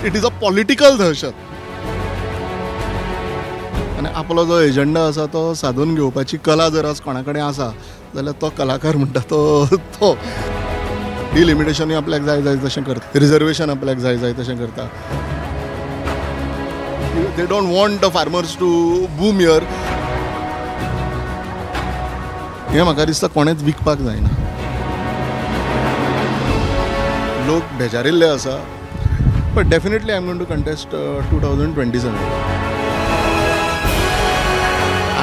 It is a political दहशत. आनी आपलो जो एजंडा आसा तो सादून घेवपाची कला जर आज कोणा कडेन आसा जाल्यार तो कलाकार म्हणटा तो तो डिलिमिटेशनूय आपल्याक जाय जाय तशें करता, रिजर्वेशन आपल्याक जाय जाय तशें करता. They don't want the farmers to boom here. हें म्हाका दिसता कोणेंच विकपाक जायना. लोक बेजारिल्ले आसा, but definitely I am going to contest 2027.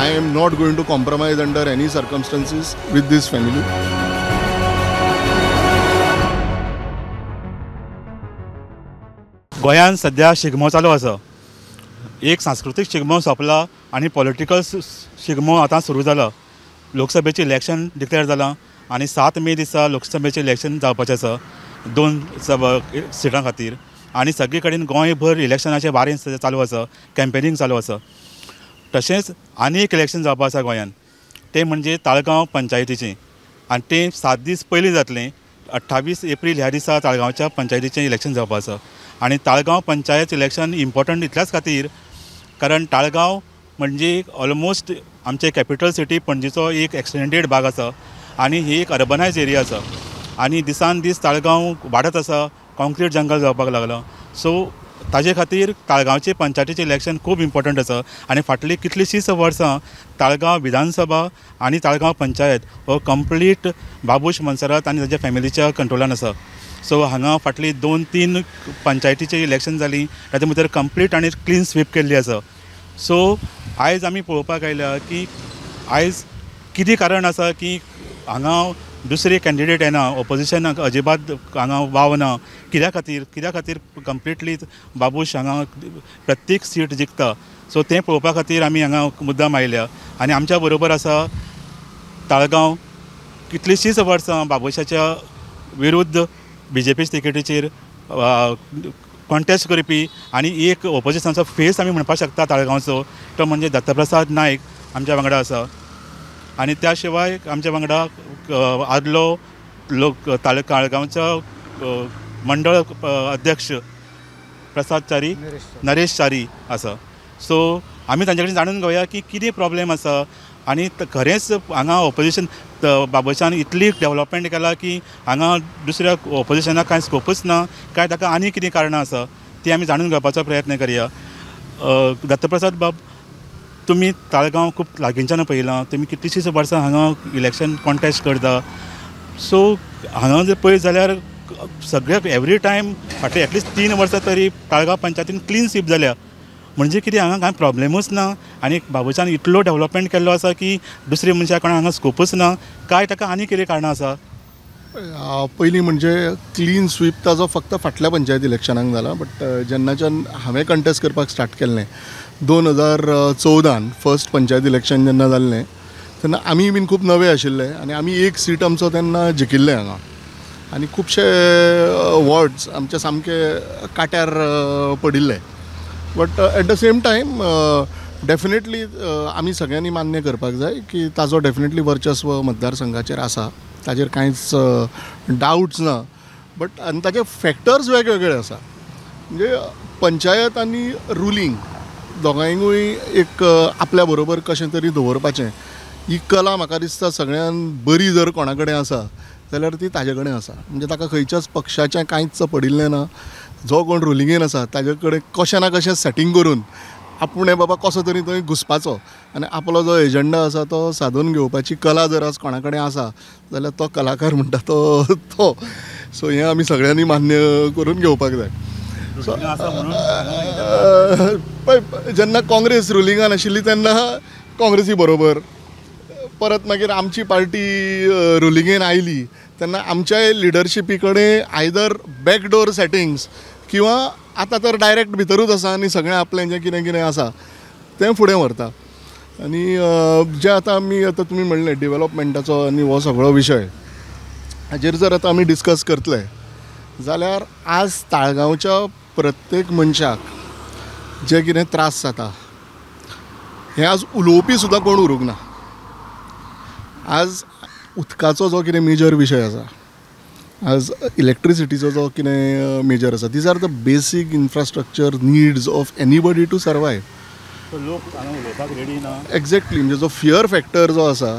I am not going to compromise under any circumstances with this family. गोंयांत सद्या शिगमो चालू आसा. एक सांस्कृतीक शिगमो सोंपला आनी पॉलिटिकल शिगमो आतां सुरू जाला. लोकसभेचें इलेक्शन डिक्लेअर जालां आनी 7 मे दिसा लोकसभेचें इलेक्शन जावपाचें आसा 2 सिटां खातीर. आनी सगळे कडेन गोंयभर इलेक्शनाचें वारें चालू आसा, कॅम्पेनींग चालू आसा. तशेंच आनी एक इलेक्शन जावपा आसा गोंयांत, तें म्हणजे ताळगांव पंचायतीचें, आनी तें 7 दीस पयलीं जातलें. 28 एप्रील ह्या दिसा ताळगांवच्या पंचायतीचें इलेक्शन जावपा आसा. आनी ताळगांव पंचायत इलेक्शन इम्पॉर्टंट इतल्याच खातीर कारण ताळगांव म्हणजे ऑलमोस्ट आमचे कॅपिटल सिटी पणजेचो एक एक्सटेंडेड भाग आसा आनी ही एक अर्बनायज एरिया आसा. आनी दिसान दीस ताळगांव वाडत आसा, कॉन्क्रीट जंगल जावपाक लागलां. सो ताजे खातीर ताळगांवचे पंचायतीचें इलेक्शन खूब इम्पॉर्टंट आसा. आनी फाटलीं कितलींशींच वर्सां ताळगांव विधानसभा आनी ताळगांव पंचायत हो कंप्लीट बाबूश मोन्सेरात आनी ताच्या फॅमिलीच्या कंट्रोलान आसा. सो हांगा फाटलीं 2-3 पंचायतीचें इलेक्शन जालीं, ताचे भितर कंप्लीट आनी क्लीन स्वीप केल्ली आसा. सो आयज आमी पळोवपाक आयल्या की आयज कितें कारण आसा की हांगा दुसरे कॅन्डिडेट येना, ऑपोजिशनाक अजिबात हांगा वाव ना. कित्या खातीर कंप्लिटली बाबूश हांगा प्रत्येक सीट जिखता. सो तें पळोवपा खातीर आमी हांगा मुद्दाम आयल्या. आनी आमच्या बरोबर आसा ताळगांव कितलींशींच वर्सां बाबूशाच्या विरुद्ध बीजेपी तिकेटीचेर कॉन्टेस्ट करपी आनी एक ऑपोजिशनाचो फेस आमी म्हणपाक शकता ताळगांवचो, तो म्हणजे दत्तप्रसाद नायक आमच्या वांगडा आसा. आनी त्या शिवाय आमच्या वांगडा आदलो लोक ताळगांवचो मंडळ अध्यक्ष प्रसाद च्यारी, नरेश च्यारी आसा. सो आमी तांचे कडेन जाणून घेवया की कितें प्रॉब्लेम आसा आनी खरेंच हांगा ऑपोजिशन बाबूशान इतली डेवलपमेंट केला की हांगा दुसऱ्या ऑपोजिशनाक कांय स्कोपूच ना, काय ताका आनी कितें कारणां आसा ती आमी जाणून घेवपाचो प्रयत्न करया. दत्तप्रसाद बाब, तुमी ताळगांव खूब लागींच्यान पळयलां, तुमी कितलींशींच वर्सां हांगा इलेक्शन कॉन्टेस्ट करता. सो हांगा जर पळयत जाल्यार सगळ्याक एवरी टायम फाटले एटलिस्ट 3 वर्सां तरी ताळगांव पंचायतीन क्लीन स्वीप जाल्या. म्हणजे कितें हांगा कांय प्रॉब्लेमूच ना आनी बाबूशान इतलो डेवलपमेंट केल्लो आसा की दुसरे मनशाक कोणा हांगा स्कोपूच ना, काय ताका आनी कितें कारणां आसा? पयलीं म्हणजे क्लीन स्वीप ताजो फक्त फाटल्या पंचायत इलेक्शनाक जाला, बट जेन्नाच्यान हांवें कंटेस्ट करपाक स्टार्ट केल्लें 2014 फर्स्ट पंचायत इलेक्शन जेन्ना जाल्लें तेन्ना आमी बीन खूब नवे आशिल्ले आनी आमी एक सीट आमचो तेन्ना जिखिल्ले हांगा आनी खुबशे वॉर्ड्स आमचे सामके काट्यार पडिल्ले. But at the same time definitely आमी सगळ्यांनी मान्य करपाक जाय की ताजो डेफिनेटली वर्चस्व मतदारसंघाचेर आसा, ताजेर कांयच डावट्स ना. बट आनी ताजे फॅक्टर्स वेगवेगळे आसा, म्हणजे पंचायत आनी रुलींग दोगांयकूय एक आपल्या बरोबर कशें तरी दवरपाचें ही कला म्हाका दिसता सगळ्यान बरी जर कोणा कडेन आसा जाल्यार ती ताजे कडेन आसा. म्हणजे ताका खंयच्याच पक्षाचें कांयच पडिल्लें ना, जो कोण रुलिंगेन आसा ताजे कडेन कशें ना कशें सेटींग करून आपूण बाबा कसो तरी थंय घुसपाचो आनी आपलो जो एजंडा आसा तो सादून घेवपाची कला जर आज कोणा कडेन आसा जाल्यार तो कलाकार म्हणटा तो तो. सो हें आमी सगळ्यांनी मान्य करून घेवपाक जाय. सो पळय जेन्ना काँग्रेस रुलिंगान आशिल्ली तेन्ना काँग्रेसी बरोबर, परत मागीर आमची पार्टी रुलिंगेन आयली तेन्ना आमच्याय लिडरशिपी कडेन आयदर बॅकडोर सेटिंग्स किंवा आतां तर डायरेक्ट भितरूच आसा आनी सगळें आपलें जें कितें कितें आसा तें फुडें व्हरता. आनी जें आतां आमी आतां तुमी म्हणलें डेवलपमेंटाचो आनी हो सगळो विशय हाजेर जर आतां आमी डिस्कस करतले जाल्यार आज ताळगांवच्या प्रत्येक मनशाक जे कितें त्रास जाता हें आज उलोवपी सुद्दां कोण उरूंक ना. आज उदकाचो जो कितें मेजर विशय आसा, आज इलेक्ट्रिसिटीचो जो कितें मेजर आसा, these are the basic infrastructure needs of anybody to survive. लोक हांगा उलोवपाक रेडी ना. एग्जॅक्टली, म्हणजे जो फियर फॅक्टर जो आसा,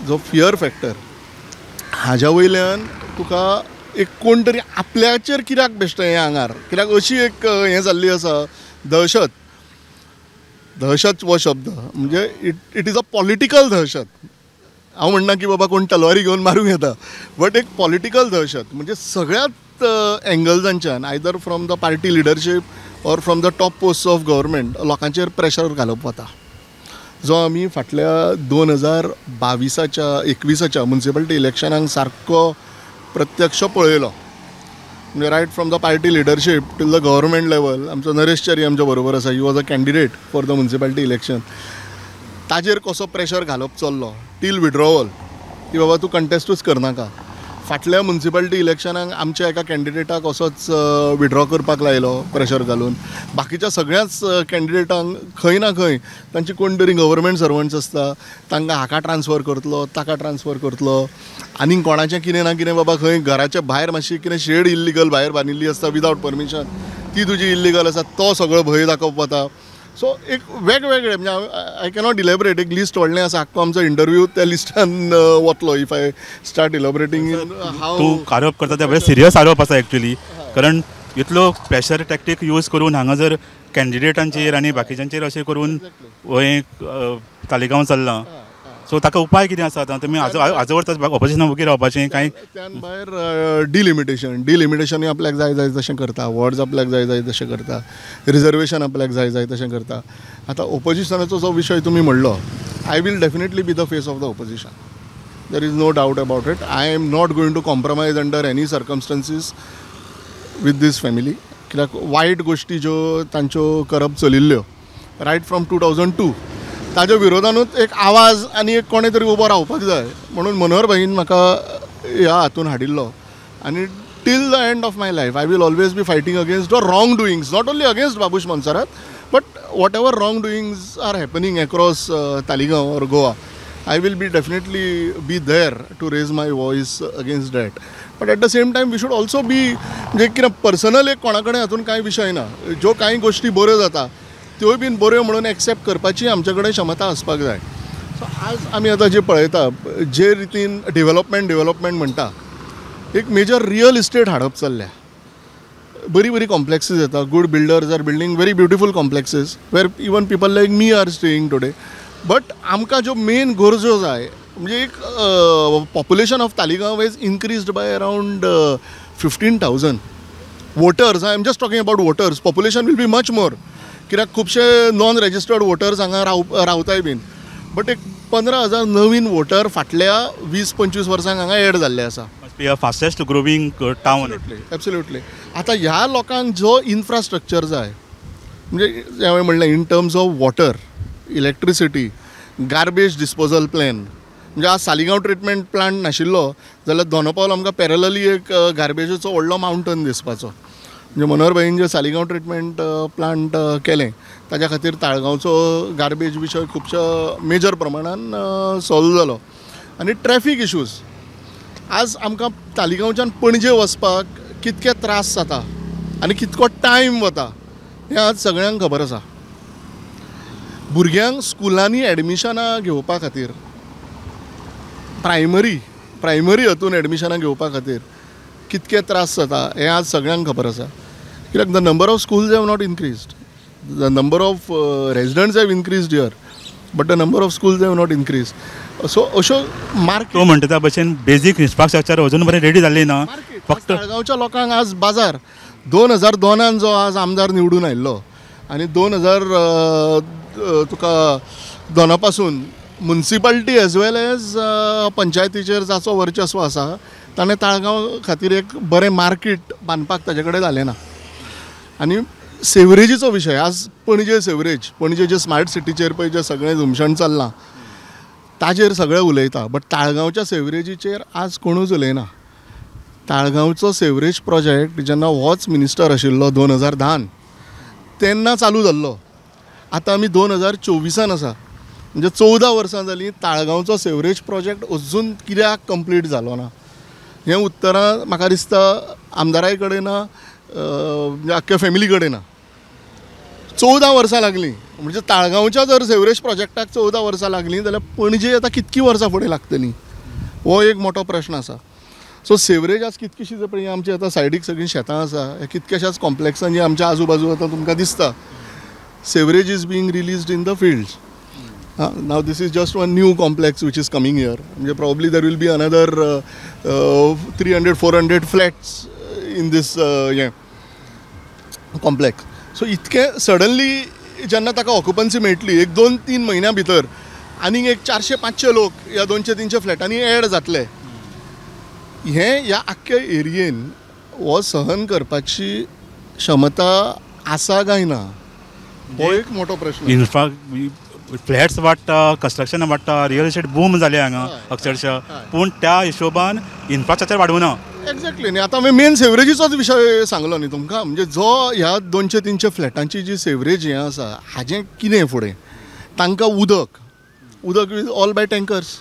जो फियर फॅक्टर हाज्या वयल्यान तुका एक कोण तरी आपल्याचेर कित्याक बेश्टें हें आंगार कित्याक अशी एक हें जाल्ली आसा दहशत. दहशत हो शब्द म्हणजे it is a political दहशत. हांव म्हणना की बाबा कोण तलवारी घेवन मारूंक येता, बट एक पॉलिटिकल दहशत म्हणजे सगळ्यात एंगल्सांच्यान, either from the party leadership or from the top post of government लोकांचेर प्रेशर घालप वता, जो आमी फाटल्या 2022 21 मुन्सिपालिटी इलेक्शनाक सारको प्रत्यक्ष पळयलो. म्हणजे right from the party leadership till the government level. आमचो नरेश च्यारी आमच्या बरोबर आसा, he was a candidate for the municipality election. ताजेर कसो प्रेशर घालप चल्लो टील विड्रॉवल, की बाबा तूं कंटेस्टूच करनाका. फाटल्या मुन्सिपालिटी इलेक्शनाक आमच्या एका कॅन्डिडेटाक असोच विड्रॉ करपाक लायलो प्रेशर घालून. बाकीच्या सगळ्याच कॅन्डिडेटांक खंय ना खंय तांची कोण तरी गव्हर्मेंट सर्वंट्स आसता, तांकां हाका ट्रान्सफर करतलो, ताका ट्रान्सफर करतलो, आनी कोणाचें कितें ना कितें बाबा खंय घराच्या भायर मातशी कितें शेड इल्लिगल भायर बांदिल्ली आसता विदावट परमिशन, ती तुजी इल्लिगल आसा, तो सगळो भंय दाखोवप वता. सो एक वेगवेगळे म्हणजे I cannot elaborate, एक लिस्ट व्हडलें आसा, आख्खो आमचो इंटरव्यू त्या लिस्टान वतलो if I start इलॅबोरेटींग. तूं आरोप करता ते बरे सिरियस आरोप आसा एक्चुअली, कारण इतलो प्रेशर टॅक्टीक यूज करून हांगा जर कॅन्डिडेटांचेर आनी बाकीच्यांचेर अशें करून हें तालिगांव चल्लां, सो ताका उपाय कितें आसा आतां? तुमी आजवर ऑपोजिशनाक वोगी रावपाचें कांय? त्यान भायर डिलिमिटेशन, डिलिमिटेशनूय आपल्याक जाय जाय तशें करता, वॉर्ड्स आपल्याक जाय जाय तशें करता, रिजर्वेशन आपल्याक जाय जाय तशें करता. आतां ओपोजिशनाचो जो विशय तुमी म्हणलो, I will definitely be the face of the opposition, there is no doubt about it. I am not going to compromise under any circumstances with this family. कित्याक वायट गोश्टी ज्यो तांच्यो करप चलिल्ल्यो रायट फ्रॉम 2002, ताज्या विरोधानूच एक आवाज आनी एक कोणें तरी उबो रावपाक जाय म्हणून मनोहर भाईन म्हाका ह्या हातून हाडिल्लो. आनी till the end of my life I will always be fighting against the wrong doings, not only against Babush Monserrate but whatever wrong doings are happening across Taleigao or Goa, I will be definitely be there to raise my voice against that. But at the same time we should also be, म्हणजे कितें personal एक कोणा कडेन हातून कांय विशय ना, ज्यो कांय गोश्टी बऱ्यो जाता त्योय बीन बऱ्यो म्हणून एक्सेप्ट करपाची आमचे कडेन क्षमता आसपाक जाय. सो आज आमी आतां जे पळयता, जे रितीन डेव्हलपमेंट डेव्हलपमेंट म्हणटा, एक मेजर रियल इस्टेट हाडप चल्ल्या, बरी बरी कॉम्प्लेक्सीस येता, good builders are building very beautiful complexes where even people like me are staying today. But आमकां ज्यो मेन गरजो जाय म्हणजे एक population of Taleigao is increased by around 15,000 voters. I am just talking about voters, population will be much more, कित्याक खुबशे non registered voters हांगा रावताय बीन, बट एक 15,000 नवीन वोटर फाटल्या 20-25 वर्सांक हांगा एड जाल्ले आसा. Fastest growing town. Absolutely. आतां ह्या लोकांक जो इन्फ्रास्ट्रक्चर जाय, म्हणजे हांवें म्हणलें in terms of water, electricity, garbage disposal plan. म्हणजे आज सालिगांव ट्रिटमेंट प्लांट नाशिल्लो जाल्यार दोनो पावल आमकां पॅरलली एक गार्बेजाचो व्हडलो मावंटन दिसपाचो. म्हणजे मनोहर भाईन जे सालिगांव ट्रिटमेंट प्लांट केलें ताज्या खातीर ताळगांवचो गार्बेज विशय खुबश्या मेजर प्रमाणान सॉल्व जालो. आनी ट्रॅफीक इशूज, आज आमकां तालिगांवच्यान पणजे वचपाक कितके त्रास जाता आनी कितको टायम वता हें आज सगळ्यांक खबर आसा. भुरग्यांक स्कुलांनी एडमिशनां घेवपा खातीर, प्रायमरी हातून एडमिशनां घेवपा खातीर कितके त्रास जाता हें आज सगळ्यांक खबर आसा. कित्याक the number of schools have not increased, the number of residents have increased here, but the number of schools have not increased. So अश्यो मार्केट तूं म्हणटा त्या भशेन बेजीक इन्फ्रास्ट्रक्चर अजून बरें रेडी जाल्ली ना. फक्त ताळगांवच्या लोकांक आज बाजार 2002 जो आज आमदार निवडून आयिल्लो आनी 2000 तुका दोना पासून मुन्सिपालिटी एज वेल एज पंचायतीचेर जाचो वर्चस्व आसा ताणें ताळगांव खातीर एक बरें मार्केट बांदपाक ताजे कडेन जालें ना. आनी सेवरेजीचो विशय, आज पणजे सेवरेज, पणजे जे स्मार्ट सिटीचेर पळय जें सगळें धुमशण चल्लां ताजेर सगळें उलयता, बट ताळगांवच्या सेवरेजीचेर आज कोणूच उलयना. ताळगांवचो सेवरेज प्रोजेक्ट जेन्ना होच मिनिस्टर आशिल्लो 2010 तेन्ना चालू जाल्लो, आतां आमी 2024 आसा, म्हणजे 14 वर्सां जालीं ताळगांवचो सेवरेज प्रोजेक्ट अजून कित्याक कंप्लीट जालो ना. हें उत्तरां म्हाका दिसता आमदाराय कडेन ना, आख्ख्या फॅमिली कडेन ना. 14 वर्सां लागलीं, म्हणजे ताळगांवच्या जर सेवरेज प्रोजेक्टाक 14 वर्सां लागलीं जाल्यार पणजे आतां कितकीं वर्सां फुडें लागतलीं, हो एक मोठो प्रश्न आसा. सो सेवरेज आज कितकीशी पळय आमची आतां सायडीक सगळीं शेतां आसा, ह्या कितक्याशाच कॉम्प्लेक्सान जी आमच्या आजू बाजू आतां तुमकां दिसता, sewerage is being released in the fields. Now this is just one new complex which is coming here, म्हणजे probably there will be another 300-400 flats in this हें कॉम्प्लेक्स. सो इतकें सडनली जेन्ना ताका ऑक्युपन्सी मेळटली एक 2-3 म्हयन्या भितर आनीक एक 400-500 लोक ह्या 200-300 फ्लॅटांनी एड जातले. हें ह्या आख्ख्या एरियेन हो सहन करपाची क्षमता आसा काय ना, हो एक मोठो प्रश्न. इन्फ्रा फ्लॅट्स वाडटा, कन्स्ट्रक्शन वाडटा, रियल इस्टेट बूम जालें हांगा अक्षरशः, पूण त्या हिशोबान इन्फ्रास्ट्रक्चर वाडूना. एक्झॅक्टली. न्ही आतां हांवें मेन सेवरेजीचोच विशय सांगलो न्ही तुमकां, म्हणजे जो ह्या 200-300 फ्लॅटांची जी सेवरेज हें आसा हाजें कितें फुडें तांकां उदक, उदक is all by tankers,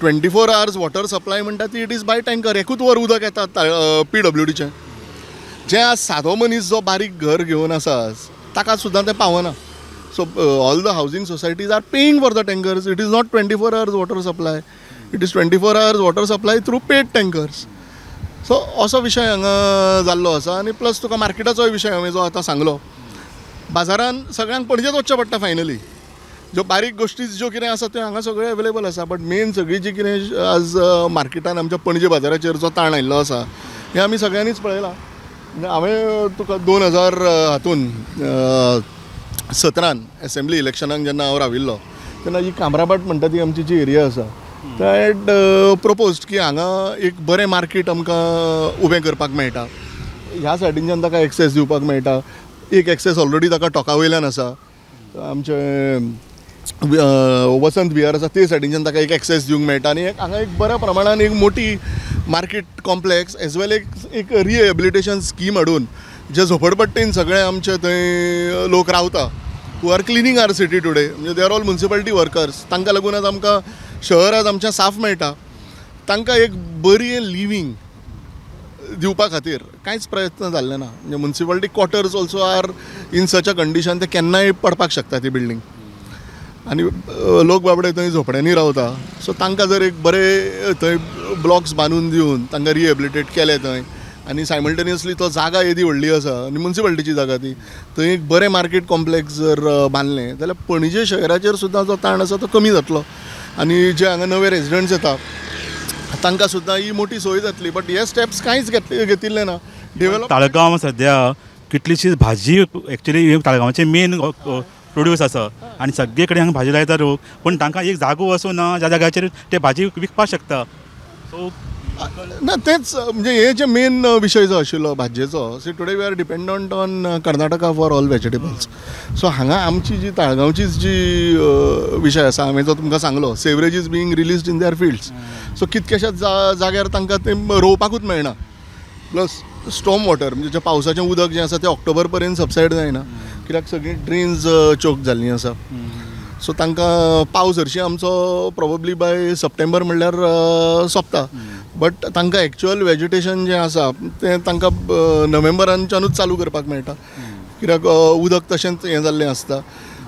24 hours water supply म्हणटा ती it is by tanker. एकूच वर उदक येता PWDचें, जें आज सादो मनीस जो बारीक घर घेवन आसा ताका सुद्दां तें पावना. So all the housing societies are paying for the tankers. It is not 24 hours water supply, it is 24 hours water supply through paid tankers. So असो विशय हांगा जाल्लो आसा. आनी प्लस तुका मार्केटाचोय विशय हांवें जो आतां सांगलो, बाजारान सगळ्यांक पणजेच वचचें पडटा फायनली. ज्यो बारीक गोश्टी ज्यो कितें आसा त्यो हांगा सगळ्यो अवेलेबल आसा, बट मेन सगळी जी कितें आज मार्केटान आमच्या पणजे बाजाराचेर जो ताण आयिल्लो आसा हें आमी सगळ्यांनीच पळयलां. हांवें तुका 2000 हातून 17 एसेंब्ली इलेक्शनाक जेन्ना हांव राविल्लो तेन्ना ही कामराबाट म्हणटा ती आमची जी एरिया आसा थंय हॅड प्रपोज्ड की हांगा एक बरें मार्केट आमकां उबें करपाक मेळटा, ह्या सायडीनच्यान ताका एक्सेस दिवपाक मेळटा. एक एक्सेस ऑलरेडी ताका टोका वयल्यान आसा, आमचें वसंत विहार आसा ते सायडीनच्यान ताका एक एक्सेस दिवंक मेळटा. आनी हांगा एक बऱ्या प्रमाणान एक मोठी मार्केट कॉम्प्लेक्स एज वेल एक रिहेबिलिटेशन स्कीम हाडून जे झोपडपट्टेन सगळे आमचे थंय लोक रावता who are cleaning our city today, म्हणजे they are all municipality workers, तांकां लागून आज आमकां शहर आज आमचें साफ मेळटा. तांकां एक बरी लिवींग दिवपा खातीर कांयच प्रयत्न जाल्ले ना. म्हणजे municipality quarters also are in such a condition ते केन्नाय पडपाक शकता ती बिल्डींग. आनी लोक बाबडे थंय झोपड्यांनी रावता, सो तांकां जर एक बरे थंय ब्लॉक्स बांदून दिवन तांकां रिहेबिलिटेट केले थंय, आनी सायमल्टेनियसली तो जागा येदी व्हडली आसा आनी मुन्सिपालिटीची जागा ती, थंय एक बरें मार्केट कॉम्प्लेक्स जर बांदलें जाल्यार पणजे शहराचेर सुद्दां जो ताण आसा तो कमी जातलो. आनी जे हांगा नवे रेजिडंट्स येता तांकां सुद्दां ही मोठी सोय जातली. बट हे स्टेप्स कांयच घेतिल्ले ना. डेव्हलप ताळगांव सद्या कितलीशीच भाजी एक्चुअली ताळगांवचे मेन प्रोड्यूस आसा आनी सगळे कडेन हांगा भाजी लायता लोक, पूण तांकां एक जागो असो ना ज्या जाग्याचेर ते भाजी विकपाक शकता. सो ना तेंच म्हणजे हे जे मेन विशय जो आशिल्लो भाजयेचो, see today we are dependent on Karnataka for all vegetables. So हांगा आमची जी ताळगांवची जी विशय आसा हांवें जो तुमकां सांगलो, sewerage is being released in their fields. So कितक्याशाच जाग्यार तांकां तें रोवपाकूच मेळना. प्लस स्टॉर्म वॉटर म्हणजे जें पावसाचें उदक जें आसा तें ऑक्टोबर पर्यंत सबसायड जायना, कित्याक सगळीं ड्रेन्स चोक जाल्लीं आसा. सो तांकां पावस हरशीं आमचो प्रोबेबली बाय सप्टेंबर म्हणल्यार सोंपता, बट तांकां एक्चुअल वेजिटेशन जें आसा तें तांकां नोव्हेंबरानच्यानूच चालू करपाक मेळटा, कित्याक उदक तशेंच हें जाल्लें आसता.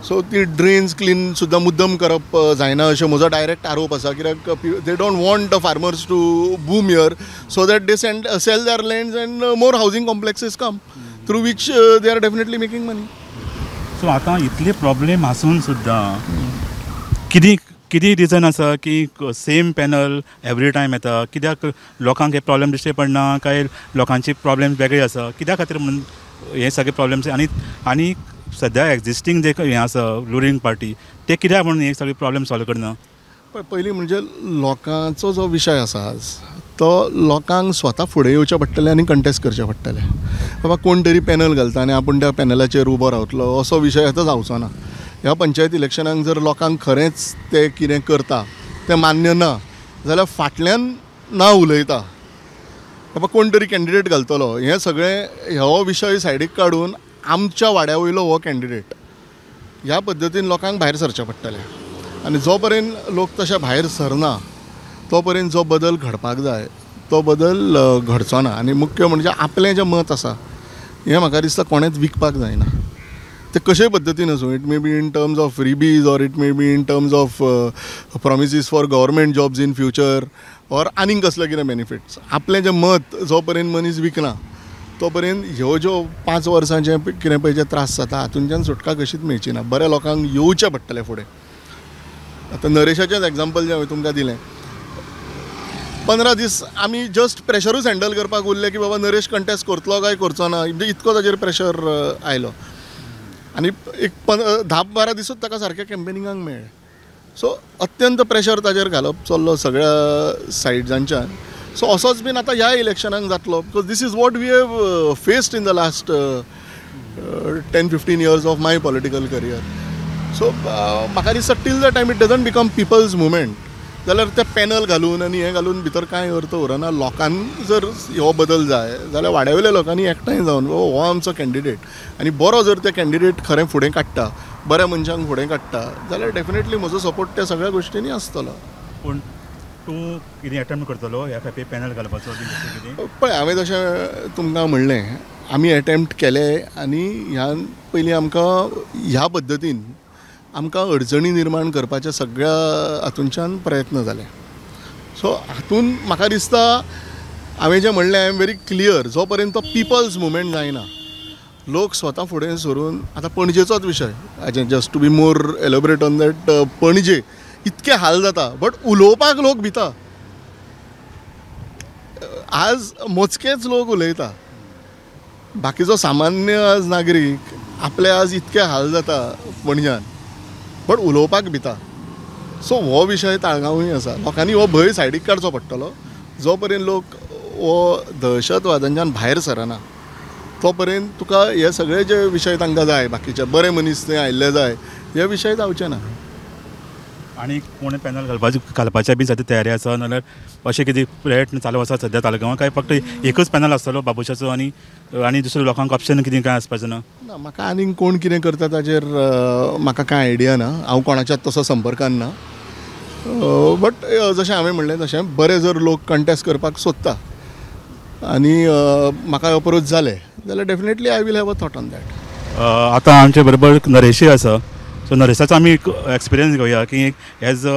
सो ती ड्रेन्स क्लीन सुद्दां मुद्दम करप जायना अशें म्हजो डायरेक्ट आरोप आसा, कित्याक they don't want the farmers to boom here so that they sell their lands and more housing complexes come through which they are definitely making money. So आतां इतले प्रॉब्लेम आसून सुद्दां कितें कितें रिजन आसा की सेम पॅनल एवरी टायम येता? कित्याक लोकांक हे प्रॉब्लेम दिश्टी पडना काय लोकांचे प्रॉब्लेम वेगळे आसा? कित्या खातीर म्हणून हे सगळे प्रॉब्लेम्स? आनी आनी सद्या एक्झिस्टींग जे हें आसा रुलींग पार्टी ते कित्याक म्हणून हे सगळे प्रॉब्लेम सॉल्व करना? पयलीं म्हणजे लोकांचो जो विशय आसा आज तो लोकांक स्वता फुडें येवचें पडटलें आनी कंटेस्ट करचें पडटलें. बाबा कोण तरी पॅनल घालता आनी आपूण त्या पॅनलाचेर उबो रावतलो असो विशय आतां जावचो ना. ह्या पंचायत इलेक्शनाक जर लोकांक खरेंच ते कितें करता तें मान्य ना जाल्यार फाटल्यान ना उलयता बाबा कोण तरी कॅन्डिडेट घालतलो हें सगळें हो विशय सायडीक काडून आमच्या वाड्या वयलो हो कॅन्डिडेट ह्या पद्दतीन लोकांक भायर सरचें पडटलें. आनी जो पर्यंत लोक तशे भायर सरना तो पर्यंत जो बदल घडपाक जाय तो तो बदल घडचो ना. आनी मुख्य म्हणजे आपलें जें मत आसा हें म्हाका दिसता कोणेंच विकपाक जायना. ते कशेय पद्दतीन आसूं, it may be in terms of freebies or it may be in terms of promises for government jobs in future or आनीक कसले कितें बेनिफिट्स. आपलें जें मत जो पर्यंत मनीस विकना तो पर्यंत ह्यो ज्यो 5 वर्सां जे कितें पळय जे त्रास जाता हातूंतल्यान सुटका कशीच मेळची ना. बऱ्या लोकांक येवचें पडटलें फुडें. आतां नरेशाचेंच एग्जाम्पल जें हांवें तुमकां दिलें, 15 दीस आमी जस्ट प्रेशरूच हँडल करपाक उरले की बाबा नरेश कंटेस्ट करतलो काय करचो ना, म्हणजे इतको ताजेर प्रेशर आयलो आनी एक 10-12 दिसूच ताका सारकें कॅम्पेनिंगाक मेळ्ळें. सो अत्यंत प्रेशर ताजेर घालप चल्लो सगळ्या सायड्सांच्यान. सो असोच बीन आतां ह्या इलेक्शनाक जातलो, because this is what we have faced in the last 10-15 years of my political career. So म्हाका दिसता till the time it doesn't become people's movement जाल्यार ते पॅनल घालून आनी हें घालून भितर कांय अर्थ उरना. लोकांक जर हो बदल जाय जाल्यार वाड्या वयल्या लोकांनी एकठांय जावन बाबा हो आमचो कॅन्डिडेट आनी बरो जर ते कॅन्डिडेट खरें फुडें काडटा, बऱ्या मनशांक फुडें काडटा जाल्यार डेफिनेटली म्हजो सपोर्ट त्या सगळ्या गोश्टींनी आसतलो. पूण तूं कितें एटेम्प्ट करतलो ह्या खातीर पॅनल घालपाचो कितें? पळय, हांवें तशें तुमकां म्हणलें, आमी एटेम्प्ट केले आनी ह्या पयलीं आमकां ह्या पद्दतीन आमकां अडचणी निर्माण करपाच्या सगळ्या हातूंच्यान प्रयत्न जाले. सो हातून म्हाका दिसता हांवें जें म्हणलें I am very clear, जो पर्यंत पिपल्स मुवमेंट जायना, लोक स्वता फुडें सरून, आतां पणजेचोच विशय, just to be more elaborate on that, Panaji इतके हाल जाता बट उलोवपाक लोक भिता. आज मोजकेच लोक उलयता, बाकीचो सामान्य आज नागरीक आपले आज इतके हाल जाता पणज्यान बट उलोवपाक भिता. सो हो विशय ताळगांवूय आसा. लोकांनी हो भंय सायडीक काडचो पडटलो. जो पर्यंत लोक हो दहशतवादांच्यान भायर सरना तो पर्यंत तुका हे सगळे जे विशय तांकां जाय, बाकीचे बरे मनीस थंय आयिल्ले जाय, हे विशय जावचे ना. आनी कोण पॅनल घालपाच्या बी सद्या तयारी आसा, नाल्यार अशें कितें प्रयत्न चालू आसा सद्या तालगांवां काय फक्त एकच पॅनल आसतलो बाबुशाचो आनी आनी दुसऱ्या लोकांक ऑप्शन कितें काय आसपाचें ना? ना, म्हाका आनीक कोण कितें करता ताजेर म्हाका कांय आयडिया ना, हांव कोणाच्याच तसो संपर्कान ना. बट जशें हांवें म्हणलें तशें बरे जर लोक कंटेस्ट करपाक सोदता आनी म्हाका अप्रोच जाले जाल्यार definitely I will have a thought on that. आतां आमचे बरोबर नरेशूय आसा, सो नरेशाचो आमी एक एक्सपिरियन्स घेवया की एज अ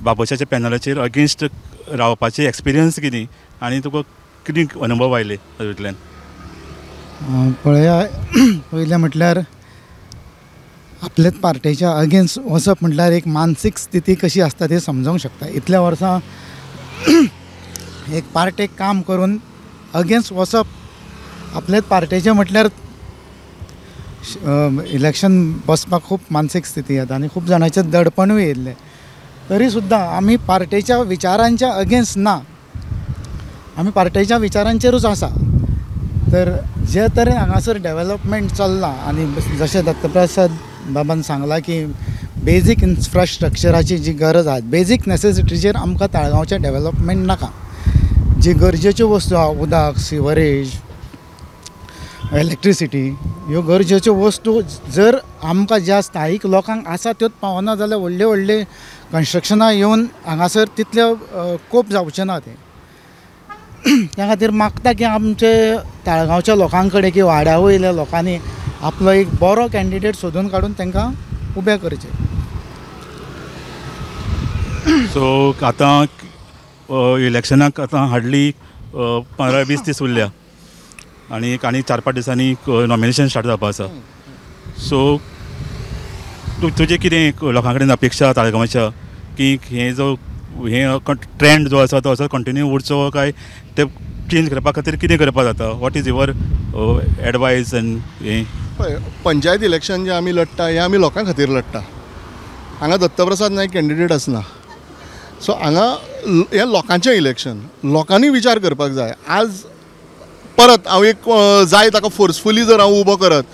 बाबुशाच्या पॅनलाचेर अगेन्स्ट रावपाची एक्सपिरियन्स कितें आनी तुका कितें अनुभव आयले तातूंतल्यान? पळया, पयलें म्हटल्यार आपल्याच पार्टेच्या अगेन्स्ट वचप म्हटल्यार एक मानसीक स्थिती कशी आसता ती समजूंक शकता. इतल्या वर्सां एक पार्टेक काम करून अगेन्स्ट वचप आपल्याच पार्टेचें म्हटल्यार इलेक्शन बसपाक खूब मानसीक स्थिती येता आनी खूब जाणांचें दडपणूय येयल्लें. तरी सुद्दां आमी पार्टेच्या विचारांच्या अगेन्स्ट ना, आमी पार्टेच्या विचारांचेरूच आसा. तर जे तरेन हांगासर डेवलपमेंट चल्लां आनी जशें दत्तप्रसाद बाबान सांगलां की बेजीक इन्फ्रास्ट्रक्चराची जी गरज आसा, बेजीक नेसेसिटीचेर आमकां ताळगांवचें डेवलपमेंट नाका. जी गरजेच्यो वस्तू आसा, उदक, सिवरेज, इलेक्ट्रिसिटी, ह्यो गरजेच्यो वस्तू जर आमकां ज्या स्थायीक लोकांक आसा त्योच पावना जाल्यार व्हडले व्हडले कन्स्ट्रक्शनां येवन हांगासर तितले कोप जावचें ना तें. त्या खातीर मागता की आमचे ताळगांवच्या लोकां कडेन की वाड्या वयल्या लोकांनी आपलो एक बरो कॅन्डिडेट सोदून काडून तांकां उबे करचे. सो आतां इलेक्शनाक आतां हार्डली 15-20 दीस उरल्या आनी आनी 4-5 दिसांनी नॉमिनेशन स्टार्ट जावपा आसा. सो तुजें कितें लोकां कडेन अपेक्षा ताळगांवच्या की हें जो हें ट्रेंड जो आसा तो असो कंटिन्यू उरचो काय ते चेंज करपा खातीर कितें करपाक जाता? What is your advice and हें? पळय, पंचायत इलेक्शन जें आमी लडटा हें आमी लोकां खातीर लडटा. हांगा दत्तप्रसाद नायक कॅन्डिडेट आसना, सो हांगा हें लोकांचें इलेक्शन, लोकांनी विचार करपाक जाय. आज परत हांव एक जाय ताका फोर्सफुली जर हांव उबो करत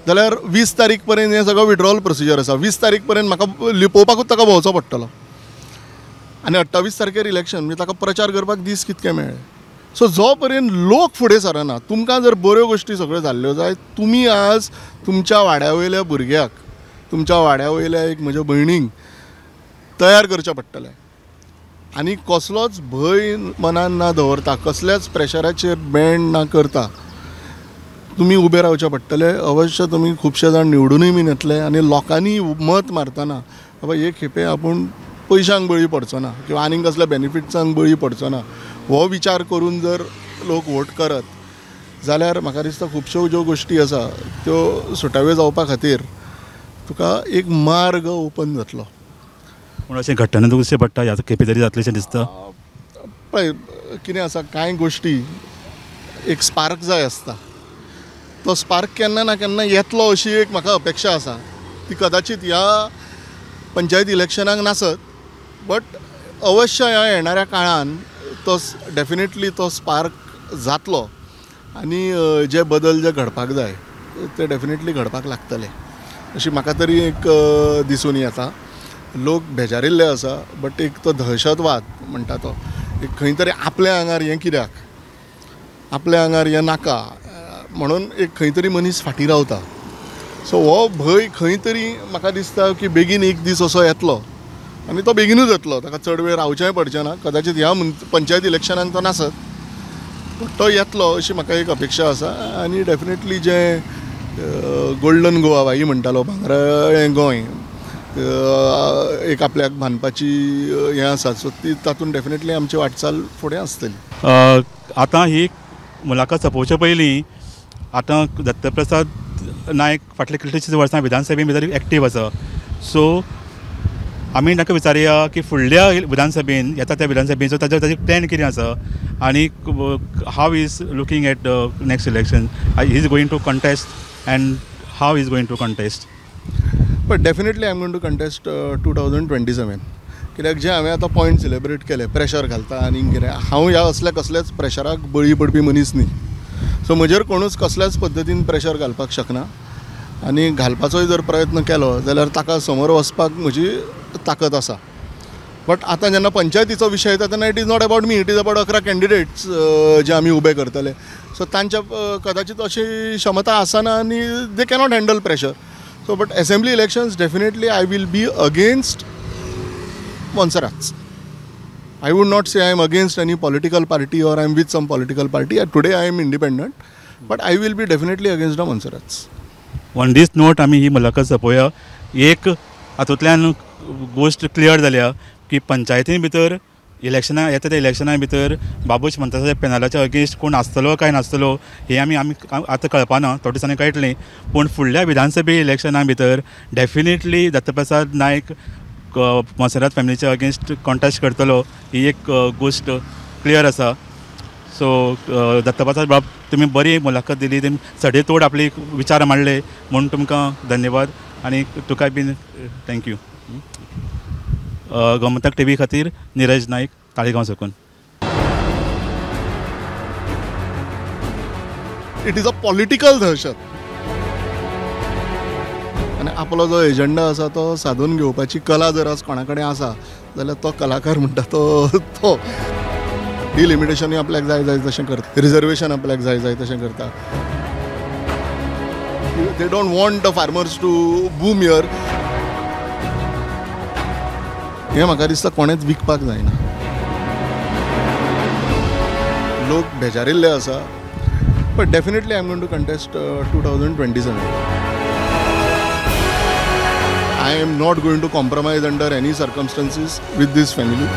जाल्यार 20 तारीख पर्यंत हें सगळो विड्रॉल प्रोसिजर आसा. 20 तारीख पर्यंत म्हाका लिपोवपाकूच ताका भोंवचो पडटलो आनी 28 तारखेर इलेक्शन, म्हणजे ताका प्रचार करपाक दीस कितके मेळ्ळे. सो जो पर्यंत लोक फुडें सरना, तुमकां जर बऱ्यो गोश्टी सगळ्यो जाल्ल्यो जाय, तुमी आज तुमच्या वाड्या वयल्या भुरग्याक, तुमच्या वाड्या वयल्या एक म्हज्या भयणींक तयार करचें पडटलें. आनी कसलोच भंय मनान ना दवरता, कसल्याच प्रेशराचेर बँड ना करता तुमी उबे रावचें पडटलें. अवश्य तुमी खुबशे जाण निवडूनय बीन येतले आनी लोकांनी मत मारतना बाबा एक खेपे आपूण पयशांक बळी पडचो ना किंवा आनीक कसल्या बेनिफिट्सांक बळी पडचो ना हो विचार करून जर लोक वोट करत जाल्यार म्हाका दिसता खुबश्यो ज्यो गोश्टी आसा त्यो सुटाव्यो जावपा खातीर तुका एक मार्ग ओपन जातलो. पूण अशें घडटना तुका दिसचें पडटा ह्या खेपे तरी जातलें अशें दिसता? पळय कितें आसा, कांय गोश्टी एक स्पार्क जाय आसता, तो स्पार्क केन्ना ना केन्ना येतलो अशी एक म्हाका अपेक्षा आसा. ती कदाचित ह्या पंचायत इलेक्शनाक नासत, बट अवश्य ह्या येणाऱ्या काळान तो डेफिनेटली तो स्पार्क जातलो आनी जे बदल जे घडपाक जाय ते डेफिनेटली घडपाक लागतले अशी म्हाका तरी एक दिसून येता. लोक बेजारिल्ले आसा, बट एक तो दहशतवाद म्हणटा तो एक खंय तरी आपल्या आंगार हें कित्याक, आपल्या आंगार हें नाका म्हणून एक खंय तरी मनीस फाटीं रावता. सो हो भंय खंय तरी म्हाका दिसता की बेगीन एक दीस असो येतलो आनी तो बेगिनूच येतलो, ताका चड वेळ रावचेंय पडचें ना. कदाचित ह्या पंचायत इलेक्शनाक तो नासत, बट तो येतलो अशी म्हाका एक अपेक्षा आसा. आनी डेफिनेटली जें गोल्डन गोवा भाई म्हणटालो, भांगराळें गोंय एक आपल्याक बांदपाची हें आसा, सो ती तातूंत डेफिनेटली आमची वाटचाल फुडें आसतली. आतां ही मुलाखत सोंपोवचे पयलीं आतां दत्तप्रसाद नायक फाटले कितलींशींच वर्सां विधानसभे भितर एक्टीव आसा, सो आमी ताका विचारुया की फुडल्या विधानसभेन येता त्या विधानसभेचो ताजो ताजे प्लॅन कितें आसा आनी how is looking at the next election, he is going to contest and how is going to contest? But definitely I am going to contest 2027. कित्याक जे हांवें आतां पॉयंट सेलेब्रेट केले, प्रेशर घालता आनी कितें, हांव ह्या असल्या कसल्याच प्रेशराक बळी पडपी मनीस न्ही. सो म्हजेर कोणूच कसल्याच पद्दतीन प्रेशर घालपाक शकना आनी घालपाचोय जर प्रयत्न केलो जाल्यार ताका समोर वचपाक म्हजी ताकद आसा. बट आतां जेन्ना पंचायतीचो विशय येता तेन्ना it is not about me, it is about 11 candidates जे आमी उबे करतले. सो तांच्या कदाचित अशी क्षमता आसना आनी they cannot handle pressure. So but assembly elections definitely I will be against Monserrate's. I would not say I am against any political party or I am with some political party. Today I am independent, but I will be definitely against the Monserrate's. On this note आमी ही मुलाखत सोंपोवया. एक हातूंतल्यान गोश्ट clear जाल्या की पंचायती भितर इलेक्शनां येता त्या इलेक्शना भितर बाबूश म्हणटा पॅनलाच्या अगेन्स्ट कोण आसतलो काय नासतलो हें आमी आमी आतां कळपाना, थोड्या दिसांनी कळटलें. पूण फुडल्या विधानसभे इलेक्शना भितर डेफिनेटली दत्तप्रसाद नायक मोन्सेरात फॅमिलीच्या अगेन्स्ट कॉन्टेस्ट करतलो ही एक गोश्ट क्लियर आसा. सो दत्तप्रसाद बाब तुमी बरी मुलाखत दिली, तुमी सडे तोड आपले विचार मांडले म्हूण तुमकां धन्यवाद आनी तुकाय बीन thank you. Gomantak TV खातीर निरज नायक, ताळेगांव साकून. It is a political दहशत आनी आपलो जो एजंडा आसा तो सादून घेवपाची कला जर आज कोणा कडेन आसा जाल्यार तो कलाकार म्हणटा तो तो डिलिमिटेशनूय आपल्याक जाय जाय तशें करता, रिजर्वेशन आपल्याक जाय जाय तशें करता. They don't want the farmers to boom here. हें म्हाका दिसता कोणेंच विकपाक जायना. लोक बेजारिल्ले आसा, but definitely I am going to contest 2027. I am not going to compromise under any circumstances with this family.